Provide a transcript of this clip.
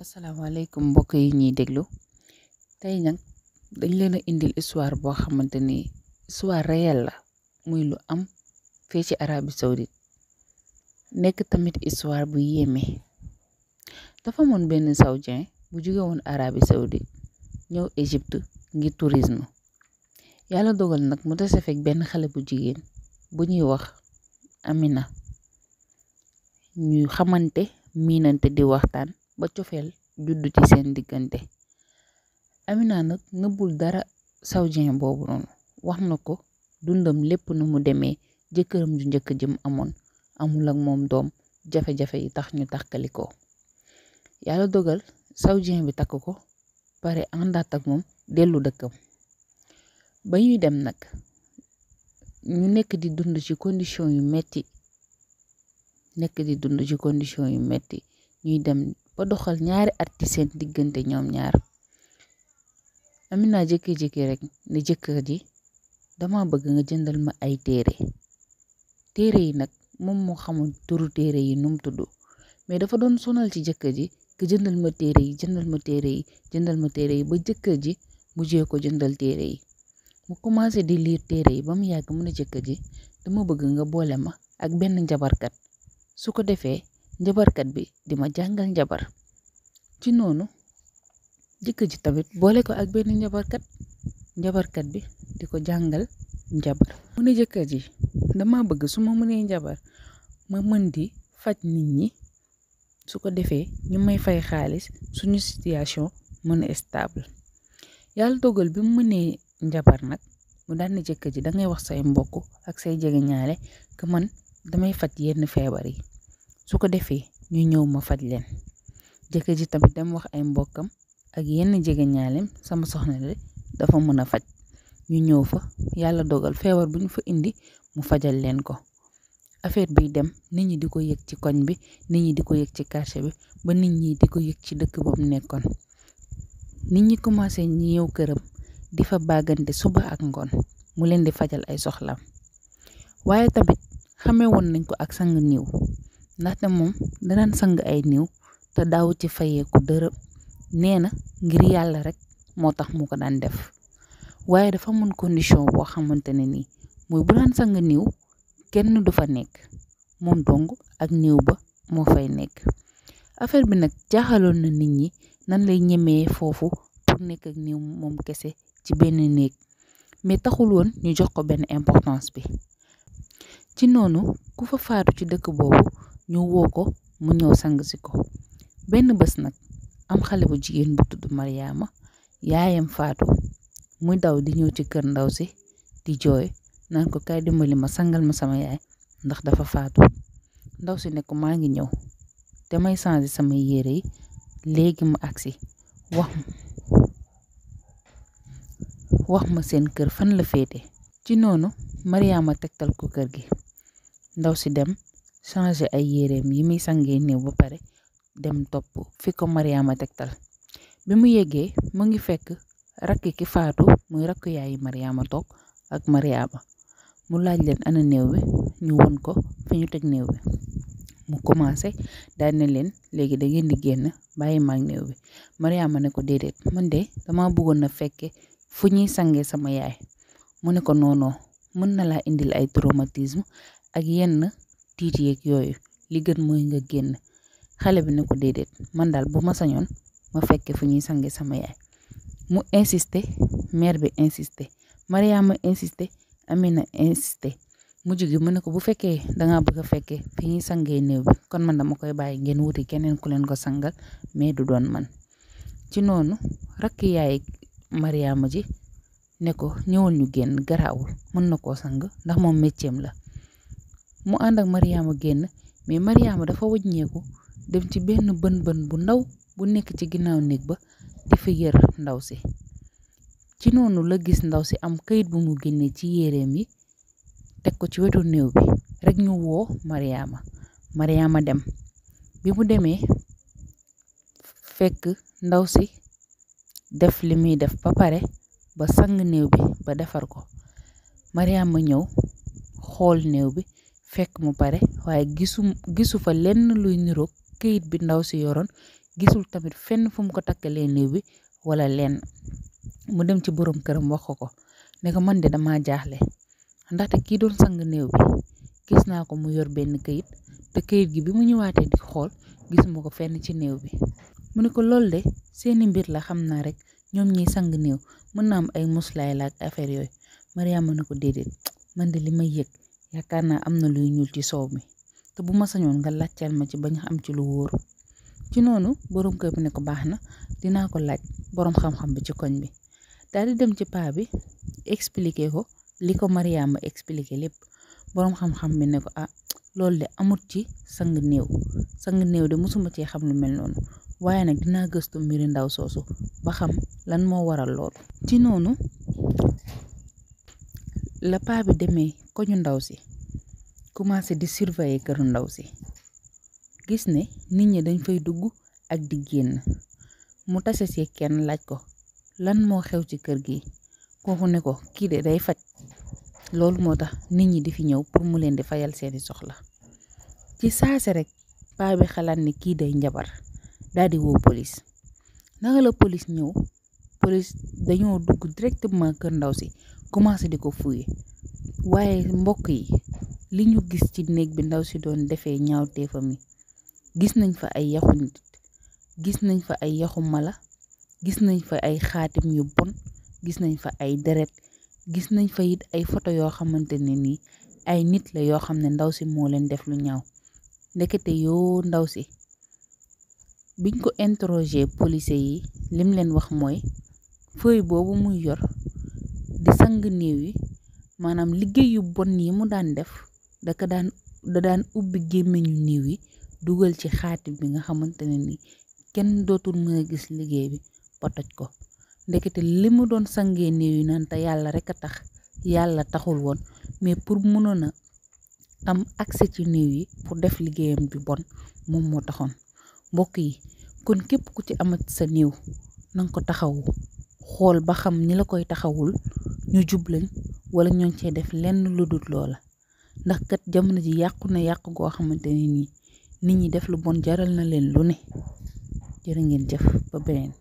asalaamaaleykum mbokk yi ñuy déglu tey nag dañ leen a indil histoire boo xamante ni histoire réelle la muy lu am fii ci Arabie Saoudite nekk tamit histoire bu yéeme. dafa amoon benn saoudien bu jóge woon Arabie Saoudite ñëw Égypte ngir tourisme. yàlla dogal nag mu tase fekk benn xale bu jigéen bu ñuy wax Amina ñu xamante miinante di waxtaan ba cofeel juddu ci seen diggante. Amina nag nëbbul dara saoudien boobu noonu, wax na ko dundam lépp nu mu demee, jëkkëram ju njëkk jëm amoon amul ak moom doom, jafe-jafe yi tax ñu takkalikoo. yàlla dogal saoudien bi takk ko pare àndaat ak moom dellu dëkkam. ba ñuy dem nag ñu nekk di dund ci condition yu metti ñuy dem ba doxal ñaari at ci seen diggante ñoom ñaar. Amina jékki-jékki rek ne jëkkër ji, dama bëgg nga jëndal ma ay téere yi nag moom moo xamul turu téere yi num tudd, mais dafa doon sonal ci jëkkër ji que jëndal ma téere yi ba jëkkër ji mujjee ko jëndal téere yi. mu commencé di liir téere yi ba mu yàgg mu ne jëkkër ji, dama bëgg nga boole ma ak benn njabarkat, su ko defee njabarkat bi di ma jàngal njabar. ci noonu jëkkër ji tamit boole ko ak benn njabarkat bi di ko jàngal njabar. mu ne jëkkër ji, dama bëgg su ma mënee njabar ma mën di faj nit ñi, su ko defee ñu may fay xaalis, suñu situation mën a stable. yàlla dogal bi mu mënee njabar nag mu daan ne jëkkër ji, dangay wax say mbokk ak say jegeñaale que man damay faj yenn feebar yi, su ko defee ñu ñëw ma faj leen. jëkkër ji tamit dem wax ay mbokkam ak yenn jegeñaaleem, sama soxna la dafa mën a faj. ñu ñëw fa, yàlla dogal feebar bu ñu fa indi mu fajal leen ko. affaire bi dem, nit ñi di ko yëg ci koñ bi, nit ñi di ko yëg ci quartier bi, ba nit ñi di ko yëg ci dëkk ba mu nekkoon. nit ñi commencé ñëw këram di fa bàggante suba ak ngoon mu leen di fajal ay soxlaam. waaye tamit xamee woon nañ ko ak sang niiw, ndaxte moom danaan sang ay niiw te daaw ci fayeeku dërëm. nee na ngir yàlla rek moo tax mu ko daan def. waaye dafa amoon condition boo xamante ne nii mooy bu daan sang niiw kenn du fa nekk, moom dong ak niiw ba moo fay nekk. affaire bi nag jaaxaloon na nit ñi, nan lay ñemee foofu pour nekk ak niiw moom kese ci benn néeg, mais taxul woon ñu jox ko benn importance bi. ci noonu ku fa faatu ci dëkk boobu ñu woo ko mu ñëw sang si ko. benn bés nag am xale bu jigéen bu tudd Mariama, yaayam faatu, muy daw di ñëw ci kër ndaw si di jooy naan ko kay dimbali ma sangal ma sama yaay ndax dafa faatu. ndaw si ne ko maa ngi ñëw, damay changer sama yére yi léegi mu agsi, wax ma seen kër fan la féete. ci noonu Mariama tegtal ko kër gi. ndaw si dem changer ay yéreem yi muy sangee néew ba pare dem topp fi ko Mariama tegtal. bi mu yeggee mu ngi fekk rakk ki faatu muy rakk yaayi Mariama toog ak Mariama. mu laaj leen ana néew bi, ñu won ko fi ñu teg néew bi. mu commencé daal ne leen, léegi da ngeen di génn bàyyi maag néew bi. Mariama ne ko déedéet, man de dama bëggoon na fekke fu ñuy sangee sama yaay. mu ne ko noonoo, mën na laa indil ay traumatisme ak yenn tiit yeeg yooyu, li gën mooy nga génn. xale bi ne ko déedéet, man daal bu ma sañoon ma fekke fu ñuy sangee sama yaay. mu insisté, mère bi insisté, Mariama insisté, Amina insisté. mujj gi mu ne ko bu fekkee dangaa bëgg a fekkee fi ñuy sangee néew bi, kon man dama koy bàyyi ngeen wuti keneen ku leen ko sangal, mais du doon man. ci noonu rakk yaay Mariama ji ne ko ñëwal ñu génn, garaawul, mën na koo sang ndax moom métier la. mu ànd ak Mariama génn, mais Mariama dafa wëññeeku dem ci benn bën bu ndaw bu nekk ci ginnaaw néeg ba di fa yër ndaw si. ci noonu la gis ndaw si am kayit bu mu génnee ci yéreem yi teg ko ci wetu néew bi rek ñu woo Mariama dem. bi mu demee fekk ndaw si def li muy def ba pare ba sang néew bi ba defar ko. Mariama ñëw xool néew bi fekk mu pare, waaye gisu fa lenn luy niroog këyit bi ndaw si yoroon gisul tamit fenn fu mu ko takkalee néew bi wala lenn. Mu dem ci borom këram wax ko ne ko man de dama jaaxle ndaxte kii doon sang néew bi gis naa ko mu yor benn këyit te këyit gi bi mu ñëwaatee di xool gisuma ko fenn ci néew bi. mu ne ko loolu de seeni mbir la, xam naa rek ñoom ñiy sang néew mën na am ay muslaay la ak affaire yooyu. Mariama ne ko déedéet, man de li may yëg yaakaar naa am na luy ñuul ci soow mi te bu ma sañoon nga laajteel ma ci bañ am ci lu wóor. ci noonu borom kër bi ne ko baax na, dinaa ko laaj borom xam-xam bi ci koñ bi. daal di dem ci paa bi expliquer ko li ko Mariama expliquer lépp. borom xam-xam bi ne ko loolu de amut ci sang néew de mosuma cee xam lu mel noonu, waaye nag dinaa gëstu mbiri ndaw soosu ba xam lan moo waral loolu. ci noonu la paa bi demee koñu ndaw si commencé di surveiller këru ndaw si, gis ne nit ñi dañ fay dugg ak di génn. mu tase si kenn laaj ko lan moo xew ci kër gi. kooku ne ko kii de day faj, loolu moo tax nit ñi di fi ñëw pour mu leen di fayal seeni soxla. ci saase rek paa bi xalaat ne kii day njabar, daal di woo police. naka la police ñëw, police dañoo dugg directement kër ndaw si commencé di ko fouiller. waaye mbokk yi li ñu gis ci néeg bi ndaw si doon defee ñaawteefam yi, gis nañ fa ay yaxu nit, gis nañ fa ay yaxu mala, gis nañ fa ay xaatim yu bon, gis nañ fa ay deret, gis nañ fa it ay photo yoo xamante ne nii ay nit la yoo xam ne ndaw si moo leen def lu ñaaw. ndekete yoo ndaw si biñ ko interroger policier yi lim leen wax mooy feuille boobu muy yor di sang néew yi, maanaam liggéey yu bon yi mu daan def da daan ubbi gémmiñu néew yi dugal ci xaatim bi nga xamante ne ni kenn dootul mën a gis liggéey bi ba toj ko. ndekete li mu doon sangee néew yi naan te yàlla rek a tax, yàlla taxul woon, mais pour mënoon a am accès ci néew yi pour def liggéeyam bi bon moom moo taxoon. mbokk yi kon képp ku ci amat sa néew nanga ko taxawu, xool ba xam ni la koy taxawul ñu jublañ wala ñoo cee def lenn lu dul loola. ndax kat jamono ji yàqu na yàqu goo xamante ne nii nit ñi def lu bon jaral na leen lu ne. jërë ngeen jëf ba beneen.